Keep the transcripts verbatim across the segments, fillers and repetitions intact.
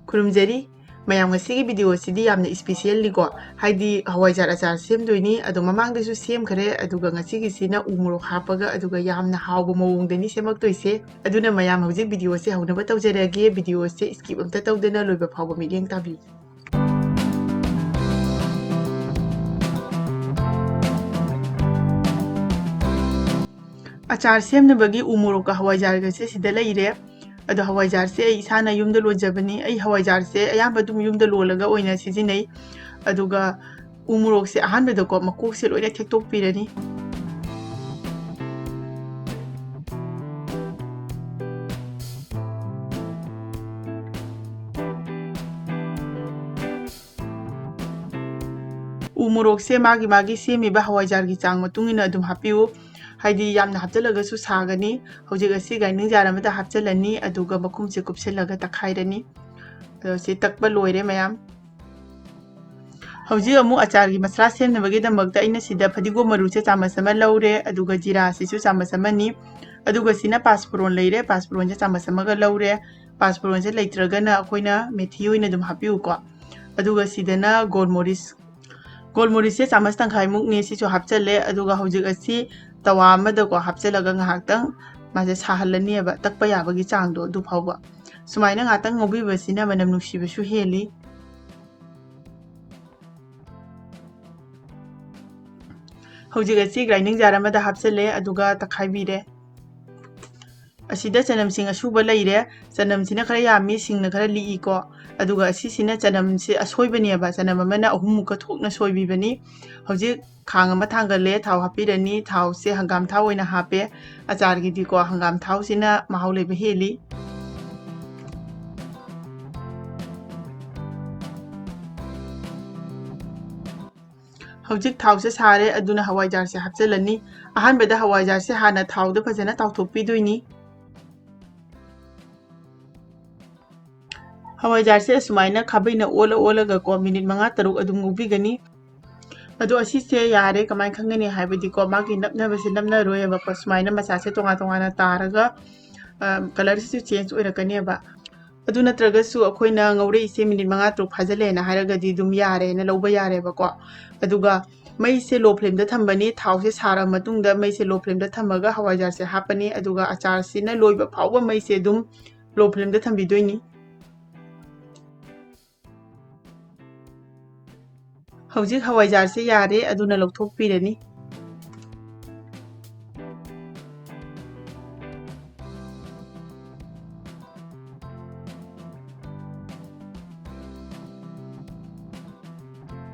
ꯈꯨꯔꯨꯝꯖꯔꯤ꯫ ꯃꯌꯥꯝ, ꯉꯁꯤꯒꯤ ꯚꯤꯗꯤꯑꯣꯁꯤꯗꯤ ꯌꯥꯝꯅ ꯏꯁꯄꯤꯁꯦꯜꯅꯤꯀꯣ, ꯍꯥꯏꯗꯤ ꯍꯋꯥꯏꯖꯥꯔ ꯑꯆꯥꯔ ꯁꯦꯝꯗꯣꯏꯅꯤ꯫ ꯑꯗꯣ ꯃꯃꯥꯡꯗꯁꯨ ꯁꯦꯝꯈ꯭ꯔꯦ, ꯑꯗꯨꯒ ꯉꯁꯤꯒꯤꯁꯤꯅ ꯎ ꯃꯣꯔꯣꯛ ꯍꯥꯞꯄꯒ, ꯑꯗꯨꯒ ꯌꯥꯝꯅ ꯍꯥꯎꯕ ꯃꯑꯣꯡꯗꯅꯤ ꯁꯦꯝꯃꯛꯇꯣꯏꯁꯦ꯫ ꯑꯗꯨꯅ ꯃꯌꯥꯝ, ꯍꯧꯖꯤꯛ ꯚꯤꯗꯤꯑꯣꯁꯦ ꯍꯧꯅꯕ ꯇꯧꯖꯔꯒꯦ꯫ ꯚꯤꯗꯤꯑꯣꯁꯦ ꯁ꯭ꯀꯤꯞ ꯑꯝꯇ ꯇꯧꯗꯅ ꯂꯣꯏꯕ ꯐꯥꯎꯕ ꯃꯤꯠꯌꯦꯡ ꯇꯥꯕꯤꯌꯨ꯫ ꯑꯆꯥꯔ ꯁꯦꯝꯅꯕꯒꯤ ꯎ ꯃꯣꯔꯣꯛꯀ ꯍꯋꯥꯏꯖꯥꯔꯒꯁꯦ ꯁꯤꯗ ꯂꯩꯔꯦ꯫ ꯑꯗꯣ ꯍꯋꯥꯏꯖꯥꯔꯁꯦ ꯑꯩ ꯏꯁꯥꯅ ꯌꯨꯝꯗ ꯂꯣꯟꯖꯕꯅꯤ꯫ ꯑꯩ ꯍꯋꯥꯏꯖꯥꯔꯁꯦ ꯑꯌꯥꯝꯕ ꯑꯗꯨꯝ ꯌꯨꯝꯗ ꯂꯣꯜꯂꯒ ꯑꯣꯏꯅ ꯁꯤꯖꯤꯟꯅꯩ꯫ ꯑꯗꯨꯒ ꯎ ꯃꯣꯔꯣꯛꯁꯦ ꯑꯍꯥꯟꯕꯗꯀꯣ ꯃꯀꯣꯛꯁꯦ ꯂꯣꯏꯅ ꯊꯦꯛꯇꯣꯛꯄꯤꯔꯅꯤ꯫ ꯎ ꯃꯣꯔꯣꯛꯁꯦ ꯃꯥꯒꯤ ꯃꯥꯒꯤ ꯁꯦꯝꯃꯤꯕ ꯍꯋꯥꯏꯖꯥꯔꯒꯤ ꯆꯥꯡ ꯃꯇꯨꯡ ꯏꯟꯅ ꯑꯗꯨꯝ ꯍꯥꯞꯄꯤꯌꯨ꯫ ꯍꯥꯏꯗꯤ ꯌꯥꯝꯅ ꯍꯥꯞꯆꯤꯜꯂꯒꯁꯨ ꯁꯥꯒꯅꯤ꯫ ꯍꯧꯖꯤꯛ ꯑꯁꯤ grinding jar ꯑꯃꯗ ꯍꯥꯞꯆꯤꯜꯂꯅꯤ, ꯑꯗꯨꯒ ꯃꯈꯨꯝꯁꯦ ꯀꯨꯞꯁꯤꯜꯂꯒ ꯇꯛꯈꯥꯏꯔꯅꯤ꯫ ꯑꯗꯣ ꯁꯤ ꯇꯛꯄ ꯂꯣꯏꯔꯦ ꯃꯌꯥꯝ꯫ ꯍꯧꯖꯤꯛ ꯑꯃꯨꯛ ꯑꯆꯥꯔꯒꯤ ꯃꯁꯂꯥ ꯁꯦꯝꯅꯕꯒꯤꯗꯃꯛꯇ ꯑꯩꯅ ꯁꯤꯗ ꯐꯗꯤꯒꯣꯝ ꯃꯔꯨꯁꯦ ꯆꯥꯃꯁ ꯑꯃ ꯂꯧꯔꯦ, ꯑꯗꯨꯒ ꯖꯤꯔꯥꯁꯤꯁꯨ ꯆꯥꯃꯁ ꯑꯃꯅꯤ, ꯑꯗꯨꯒ ꯁꯤꯅ ꯄꯥꯁꯄꯣꯔꯣꯟ ꯂꯩꯔꯦ, ꯄꯥꯁꯄꯣꯔꯣꯟꯁꯦ ꯆꯥꯃꯁ ꯑꯃꯒ ꯂꯧꯔꯦ꯫ ꯄꯥꯁꯄꯣꯔꯣꯟꯁꯦ ꯂꯩꯇ꯭ꯔꯒꯅ ꯑꯩꯈꯣꯏꯅ ꯃꯦꯊꯤ ꯑꯣꯏꯅ ꯑꯗꯨꯝ ꯍꯥꯞꯄꯤꯌꯨꯀꯣ꯫ ꯑꯗꯨꯒ ꯁꯤꯗꯅ ꯒꯣꯜ ꯃꯣꯔꯤꯁ, ꯒꯣꯜ ꯃꯣꯔꯤꯁꯁꯦ ꯆꯥꯃꯁ ꯇꯪꯈꯥꯏꯃꯨꯛꯅꯦ, ꯁꯤꯁꯨ ꯍꯥꯞꯆꯜꯂꯦ꯫ ꯑꯗꯨꯒ ꯍꯧꯖꯤꯛ ꯑꯁꯤ ꯇꯋꯥ ꯑꯃꯗꯀꯣ ꯍꯥꯞꯆꯜꯂꯒ ꯉꯥꯏꯍꯥꯛꯇꯪ ꯃꯥꯁꯦ ꯁꯥꯍꯜꯂꯅꯦꯕ, ꯇꯛꯄ ꯌꯥꯕꯒꯤ ꯆꯥꯡꯗꯣ ꯑꯗꯨ ꯐꯥꯎꯕ꯫ ꯁꯨꯃꯥꯏꯅ ꯉꯥꯏꯍꯥꯛꯇꯪ ꯉꯧꯕꯤꯕꯁꯤꯅ ꯃꯅꯝ ꯅꯨꯡꯁꯤꯕꯁꯨ ꯍꯦꯜꯂꯤ꯫ ꯍꯧꯖꯤꯛ ꯑꯁꯤ grinding jar ꯑꯃꯗ ꯍꯥꯞꯆꯜꯂꯦ, ꯑꯗꯨꯒ ꯇꯛꯈꯥꯏꯕꯤꯔꯦ꯫ ꯑꯁꯤꯗ ꯆꯅꯝꯁꯤꯡ ꯑꯁꯨꯕ ꯂꯩꯔꯦ꯫ ꯆꯅꯝꯁꯤꯅ ꯈꯔ ꯌꯥꯝꯃꯤ, ꯁꯤꯡꯅ ꯈꯔ ꯂꯤꯛꯏꯀꯣ꯫ ꯑꯗꯨꯒ ꯑꯁꯤꯁꯤꯅ ꯆꯅꯝꯁꯦ ꯑꯁꯣꯏꯕꯅꯦꯕ, ꯆꯅꯝ ꯑꯃꯅ ꯑꯍꯨꯝꯃꯨꯛꯀ ꯊꯣꯛꯅ ꯁꯣꯏꯕꯤꯕꯅꯤ꯫ ꯍꯧꯖꯤꯛ ꯈꯥꯡ ꯑꯃ ꯊꯥꯡꯒꯠꯂꯦ, ꯊꯥꯎ ꯍꯥꯞꯄꯤꯔꯅꯤ꯫ ꯊꯥꯎꯁꯦ ꯍꯪꯒꯥꯝ ꯊꯥꯎ ꯑꯣꯏꯅ ꯍꯥꯞꯄꯦ꯫ ꯑꯆꯥꯔꯒꯤꯗꯤꯀꯣ ꯍꯪꯒꯥꯝ ꯊꯥꯎꯁꯤꯅ ꯃꯍꯥꯎ ꯂꯩꯕ ꯍꯦꯜꯂꯤ꯫ ꯍꯧꯖꯤꯛ ꯊꯥꯎꯁꯦ ꯁꯥꯔꯦ, ꯑꯗꯨꯅ ꯍꯋꯥꯏꯖꯥꯔꯁꯦ ꯍꯥꯞꯆꯤꯜꯂꯅꯤ꯫ ꯑꯍꯥꯟꯕꯗ ꯍꯋꯥꯏꯖꯥꯔꯁꯦ ꯍꯥꯟꯅ ꯊꯥꯎꯗ ꯐꯖꯅ ꯇꯥꯎꯊꯣꯛꯄꯤꯗꯣꯏꯅꯤ꯫ ꯍꯋꯥꯏꯖꯥꯔꯁꯦ ꯑꯁꯨꯃꯥꯏꯅ ꯈꯥꯕꯩꯅ ꯑꯣꯜꯂ ꯑꯣꯜꯂꯒꯀꯣ ꯃꯤꯅꯤꯠ ꯃꯉꯥ ꯇꯔꯨꯛ ꯑꯗꯨꯝ ꯉꯧꯕꯤꯒꯅꯤ꯫ ꯑꯗꯣ ꯑꯁꯤꯁꯦ ꯌꯥꯔꯦ, ꯀꯃꯥꯏꯅ ꯈꯪꯒꯅꯤ ꯍꯥꯏꯕꯗꯤꯀꯣ, ꯃꯥꯒꯤ ꯅꯞꯅꯕꯁꯦ ꯅꯞꯅꯔꯣꯏꯕꯀꯣ, ꯁꯨꯃꯥꯏꯅ ꯃꯁꯥꯁꯦ ꯇꯣꯉꯥꯟ ꯇꯣꯉꯥꯟꯅ ꯇꯥꯔꯒ, ꯑ, colourꯁꯤꯁꯨ change ꯑꯣꯏꯔꯛꯀꯅꯦꯕ꯫ ꯑꯗꯨ ꯅꯠꯇ꯭ꯔꯒꯁꯨ ꯑꯩꯈꯣꯏꯅ ꯉꯧꯔꯛꯏꯁꯦ ꯃꯤꯅꯤꯠ ꯃꯉꯥ ꯇꯔꯨꯛ ꯐꯥꯖꯤꯜꯂꯦꯅ ꯍꯥꯏꯔꯒꯗꯤ ꯑꯗꯨꯝ ꯌꯥꯔꯦꯅ ꯂꯧꯕ ꯌꯥꯔꯦꯕꯀꯣ꯫ ꯑꯗꯨꯒ ꯃꯩꯁꯦ low flameꯗ ꯊꯝꯕꯅꯤ꯫ ꯊꯥꯎꯁꯦ ꯁꯥꯔꯕ ꯃꯇꯨꯡꯗ ꯃꯩꯁꯦ low flameꯗ ꯊꯝꯃꯒ ꯍꯋꯥꯏꯖꯥꯔꯁꯦ ꯍꯥꯞꯄꯅꯤ꯫ ꯑꯗꯨꯒ ꯑꯆꯥꯔꯁꯤꯅ ꯂꯣꯏꯕ ꯐꯥꯎꯕ ꯃꯩꯁꯦ ꯑꯗꯨꯝ low flameꯗ ꯊꯝꯕꯤꯗꯣꯏꯅꯤ꯫ ꯍꯧꯖꯤꯛ ꯍꯋꯥꯏꯖꯥꯔꯁꯦ ꯌꯥꯔꯦ, ꯑꯗꯨꯅ ꯂꯧꯊꯣꯛꯄꯤꯔꯅꯤ꯫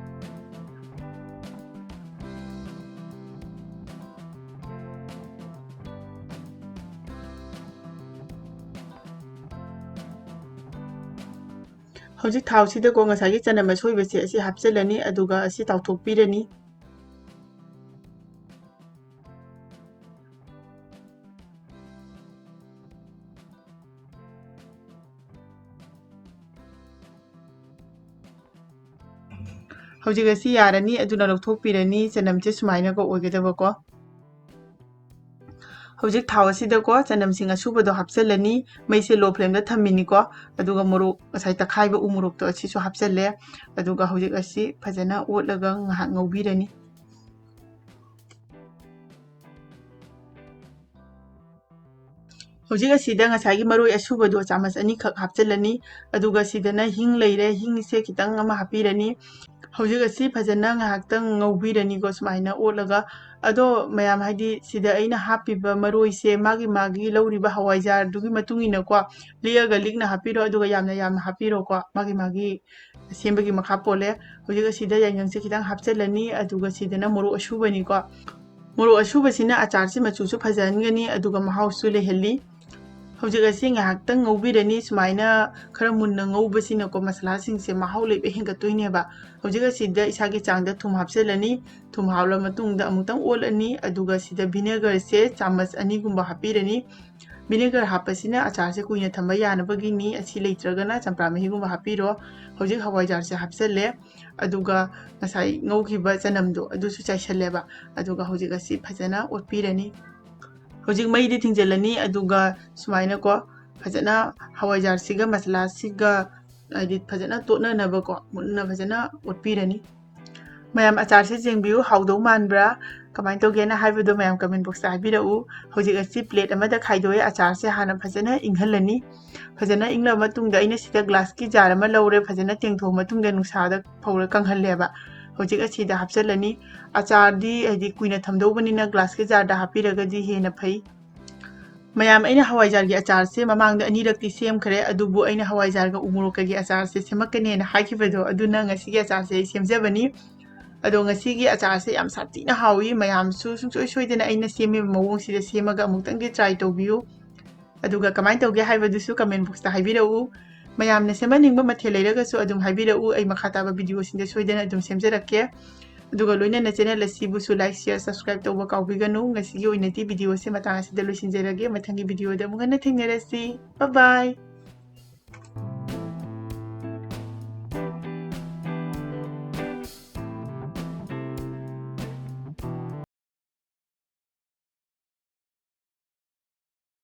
ꯍꯧꯖꯤꯛ ꯊꯥꯎꯁꯤꯗꯀꯣ ꯉꯁꯥꯏꯒꯤ ꯆꯅꯝ ꯑꯁꯣꯏꯕꯁꯦ ꯑꯁꯤ ꯍꯥꯞꯆꯤꯜꯂꯅꯤ, ꯑꯗꯨꯒ ꯑꯁꯤ ꯇꯥꯎꯊꯣꯛꯄꯤꯔꯅꯤ꯫ ꯍꯧꯖꯤꯛ ꯑꯁꯤ ꯌꯥꯔꯅꯤ, ꯑꯗꯨꯅ ꯂꯧꯊꯣꯛꯄꯤꯔꯅꯤ꯫ ꯆꯅꯝꯁꯦ ꯁꯨꯃꯥꯏꯅꯀꯣ ꯑꯣꯏꯒꯗꯕꯀꯣ꯫ ꯍꯧꯖꯤꯛ ꯊꯥꯎ ꯑꯁꯤꯗꯀꯣ ꯆꯅꯝꯁꯤꯡ ꯑꯁꯨꯕꯗꯣ ꯍꯥꯞꯆꯤꯜꯂꯅꯤ꯫ ꯃꯩꯁꯦ low flameꯗ ꯊꯝꯃꯤꯅꯤꯀꯣ꯫ ꯑꯗꯨꯒ ꯃꯣꯔꯣꯛ, ꯉꯁꯥꯏ ꯇꯛꯈꯥꯏꯕ ꯎ ꯃꯣꯔꯣꯛꯇꯣ ꯑꯁꯤꯁꯨ ꯍꯥꯞꯆꯤꯜꯂꯦ꯫ ꯑꯗꯨꯒ ꯍꯧꯖꯤꯛ ꯑꯁꯤ ꯐꯖꯅ ꯑꯣꯠꯂꯒ ꯉꯥꯏꯍꯥꯛ ꯉꯧꯕꯤꯔꯅꯤ꯫ ꯍꯧꯖꯤꯛ ꯑꯁꯤꯗ ꯉꯁꯥꯏꯒꯤ ꯃꯔꯣꯏ ꯑꯁꯨꯕꯗꯣ ꯆꯥꯃꯁ ꯑꯅꯤꯈꯛ ꯍꯥꯞꯆꯤꯜꯂꯅꯤ꯫ ꯑꯗꯨꯒ ꯁꯤꯗꯅ ꯍꯤꯡ ꯂꯩꯔꯦ, ꯍꯤꯡꯁꯦ ꯈꯤꯇꯪ ꯑꯃ ꯍꯥꯞꯄꯤꯔꯅꯤ꯫ ꯍꯧꯖꯤꯛ ꯑꯁꯤ ꯐꯖꯅ ꯉꯥꯏꯍꯥꯛꯇꯪ ꯉꯧꯕꯤꯔꯅꯤꯀꯣ, ꯁꯨꯃꯥꯏꯅ ꯑꯣꯠꯂꯒ꯫ ꯑꯗꯣ ꯃꯌꯥꯝ, ꯍꯥꯏꯗꯤ ꯁꯤꯗ ꯑꯩꯅ ꯍꯥꯞꯄꯤꯕ ꯃꯔꯣꯏꯁꯦ ꯃꯥꯒꯤ ꯃꯥꯒꯤ ꯂꯧꯔꯤꯕ ꯍꯋꯥꯏꯖꯥꯔꯗꯨꯒꯤ ꯃꯇꯨꯡ ꯏꯟꯅꯀꯣ, ꯂꯤꯛꯑꯒ ꯂꯤꯛꯅ ꯍꯥꯞꯄꯤꯔꯣ, ꯑꯗꯨꯒ ꯌꯥꯝꯅ ꯌꯥꯝꯅ ꯍꯥꯞꯄꯤꯔꯣꯀꯣ, ꯃꯥꯒꯤ ꯃꯥꯒꯤ ꯁꯦꯝꯕꯒꯤ ꯃꯈꯥ ꯄꯣꯜꯂꯦ꯫ ꯍꯧꯖꯤꯛ ꯑꯁꯤꯗ ꯌꯥꯏꯉꯪꯁꯦ ꯈꯤꯇꯪ ꯍꯥꯞꯆꯤꯜꯂꯅꯤ, ꯑꯗꯨꯒ ꯁꯤꯗꯅ ꯃꯣꯔꯣꯛ ꯑꯁꯨꯕꯅꯤꯀꯣ꯫ ꯃꯣꯔꯣꯛ ꯑꯁꯨꯕꯁꯤꯅ ꯑꯆꯥꯔꯁꯤ ꯃꯆꯨꯁꯨ ꯐꯖꯍꯟꯒꯅꯤ, ꯑꯗꯨꯒ ꯃꯍꯥꯎꯁꯨ ꯂꯩꯍꯜꯂꯤ꯫ ꯍꯧꯖꯤꯛ ꯑꯁꯤ ꯉꯥꯏꯍꯥꯛꯇꯪ ꯉꯧꯕꯤꯔꯅꯤ꯫ ꯁꯨꯃꯥꯏꯅ ꯈꯔ ꯃꯨꯟꯅ ꯉꯧꯕꯁꯤꯅꯀꯣ, ꯃꯁꯥꯂꯥꯁꯤꯡꯁꯦ ꯃꯍꯥꯎ ꯂꯩꯕ ꯍꯦꯟꯒꯠꯇꯣꯏꯅꯦꯕ꯫ ꯍꯧꯖꯤꯛ ꯑꯁꯤꯗ ꯏꯁꯥꯒꯤ ꯆꯥꯡꯗ ꯊꯨꯝ ꯍꯥꯞꯆꯤꯜꯂꯅꯤ꯫ ꯊꯨꯝ ꯍꯥꯞꯂ ꯃꯇꯨꯡꯗ ꯑꯃꯨꯛꯇꯪ ꯑꯣꯠꯂꯅꯤ, ꯑꯗꯨꯒ ꯁꯤꯗ vinegarꯁꯦ ꯆꯥꯃꯁ ꯑꯅꯤꯒꯨꯝꯕ ꯍꯥꯞꯄꯤꯔꯅꯤ꯫ Vinegar ꯍꯥꯞꯄꯁꯤꯅ ꯑꯆꯥꯔꯁꯦ ꯀꯨꯏꯅ ꯊꯝꯕ ꯌꯥꯅꯕꯒꯤꯅꯤ꯫ ꯑꯁꯤ ꯂꯩꯇ꯭ꯔꯒꯅ ꯆꯝꯄ꯭ꯔꯥ ꯃꯍꯤꯒꯨꯝꯕ ꯍꯥꯞꯄꯤꯔꯣ꯫ ꯍꯧꯖꯤꯛ ꯍꯋꯥꯏꯖꯥꯔꯁꯦ ꯍꯥꯞꯆꯜꯂꯦ, ꯑꯗꯨꯒ ꯉꯁꯥꯏ ꯉꯧꯈꯤꯕ ꯆꯅꯝꯗꯣ ꯑꯗꯨꯁꯨ ꯆꯥꯏꯁꯜꯂꯦꯕ꯫ ꯑꯗꯨꯒ ꯍꯧꯖꯤꯛ ꯑꯁꯤ ꯐꯖꯅ ꯑꯣꯠꯄꯤꯔꯅꯤ꯫ ꯍꯧꯖꯤꯛ ꯃꯩꯗꯤ ꯊꯤꯡꯖꯤꯜꯂꯅꯤ, ꯑꯗꯨꯒ ꯁꯨꯃꯥꯏꯅꯀꯣ ꯐꯖꯅ ꯍꯋꯥꯏꯖꯥꯔꯁꯤꯒ ꯃꯁꯥꯂꯥꯁꯤꯒ ꯍꯥꯏꯗꯤ ꯐꯖꯅ ꯇꯣꯠꯅꯅꯕꯀꯣ ꯃꯨꯟꯅ ꯐꯖꯅ ꯑꯣꯠꯄꯤꯔꯅꯤ꯫ ꯃꯌꯥꯝ ꯑꯆꯥꯔꯁꯦ ꯌꯦꯡꯕꯤꯌꯨ, ꯍꯥꯎꯗꯧ ꯃꯥꯟꯕ꯭ꯔꯥ? ꯀꯃꯥꯏꯅ ꯇꯧꯒꯦꯅ ꯍꯥꯏꯕꯗꯣ ꯃꯌꯥꯝ comment boxꯇ ꯍꯥꯏꯕꯤꯔꯛꯎ꯫ ꯍꯧꯖꯤꯛ ꯑꯁꯤ plate ꯑꯃꯗ ꯈꯥꯏꯗꯣꯛꯑꯦ꯫ ꯑꯆꯥꯔꯁꯦ ꯍꯥꯟꯅ ꯐꯖꯅ ꯏꯪꯍꯜꯂꯅꯤ꯫ ꯐꯖꯅ ꯏꯪꯂꯕ ꯃꯇꯨꯡꯗ ꯑꯩꯅ ꯁꯤꯗ glassꯀꯤ jar ꯑꯃ ꯂꯧꯔꯦ꯫ ꯐꯖꯅ ꯇꯦꯡꯊꯣꯛꯑ ꯃꯇꯨꯡꯗ ꯅꯨꯡꯁꯥꯗ ꯐꯧꯔ ꯀꯪꯍꯜꯂꯦꯕ꯫ ꯍꯧꯖꯤꯛ ꯑꯁꯤꯗ ꯍꯥꯞꯆꯤꯜꯂꯅꯤ꯫ ꯑꯆꯥꯔꯗꯤ ꯍꯥꯏꯗꯤ ꯀꯨꯏꯅ ꯊꯝꯗꯧꯕꯅꯤꯅ glassꯀꯤ jarꯗ ꯍꯥꯞꯄꯤꯔꯒꯗꯤ ꯍꯦꯟꯅ ꯐꯩ꯫ ꯃꯌꯥꯝ, ꯑꯩꯅ ꯍꯋꯥꯏꯖꯥꯔꯒꯤ ꯑꯆꯥꯔꯁꯦ ꯃꯃꯥꯡꯗ ꯑꯅꯤꯔꯛꯇꯤ ꯁꯦꯝꯈ꯭ꯔꯦ, ꯑꯗꯨꯕꯨ ꯑꯩꯅ ꯍꯋꯥꯏꯖꯥꯔꯒ ꯎꯃꯣꯔꯣꯛꯀꯒꯤ ꯑꯆꯥꯔꯁꯦ ꯁꯦꯝꯃꯛꯀꯅꯦꯅ ꯍꯥꯏꯈꯤꯕꯗꯣ, ꯑꯗꯨꯅ ꯉꯁꯤꯒꯤ ꯑꯆꯥꯔꯁꯦ ꯑꯩ ꯁꯦꯝꯖꯕꯅꯤ꯫ ꯑꯗꯣ ꯉꯁꯤꯒꯤ ꯑꯆꯥꯔꯁꯦ ꯌꯥꯝ ꯁꯥꯊꯤꯅ ꯍꯥꯎꯏ꯫ ꯃꯌꯥꯝꯁꯨ ꯁꯨꯡꯁꯣꯏ ꯁꯣꯏꯗꯅ ꯑꯩꯅ ꯁꯦꯝꯃꯤꯕ ꯃꯑꯣꯡꯁꯤꯗ ꯁꯦꯝꯃꯒ ꯑꯃꯨꯛꯇꯪꯗꯤ try ꯇꯧꯕꯤꯌꯨ꯫ ꯑꯗꯨꯒ ꯀꯃꯥꯏꯅ ꯇꯧꯒꯦ ꯍꯥꯏꯕꯗꯨꯁꯨ comment boxꯇ ꯍꯥꯏꯕꯤꯔꯛꯎ꯫ ꯃꯌꯥꯝꯅ ꯁꯦꯝꯍꯟꯅꯤꯡꯕ ꯃꯊꯦꯜ ꯂꯩꯔꯒꯁꯨ ꯑꯗꯨꯝ ꯍꯥꯏꯕꯤꯔꯛꯎ, ꯑꯩ ꯃꯈꯥ ꯇꯥꯕ videoꯁꯤꯡꯗ ꯁꯣꯏꯗꯅ ꯑꯗꯨꯝ ꯁꯦꯝꯖꯔꯛꯀꯦ꯫ ꯑꯗꯨꯒ ꯂꯣꯏꯅꯅ channel ꯑꯁꯤꯕꯨꯁꯨ like, share, subscribe ꯇꯧꯕ ꯀꯥꯎꯕꯤꯒꯅꯨ꯫ ꯉꯁꯤꯒꯤ ꯑꯣꯏꯅꯗꯤ videoꯁꯦ ꯃꯇꯥꯡ ꯑꯁꯤꯗ ꯂꯣꯏꯁꯤꯟꯖꯔꯒꯦ꯫ ꯃꯊꯪꯒꯤ videoꯗ ꯑꯃꯨꯛ ꯍꯟꯅ ꯊꯦꯡꯅꯔꯁꯤ꯫ Bye bye!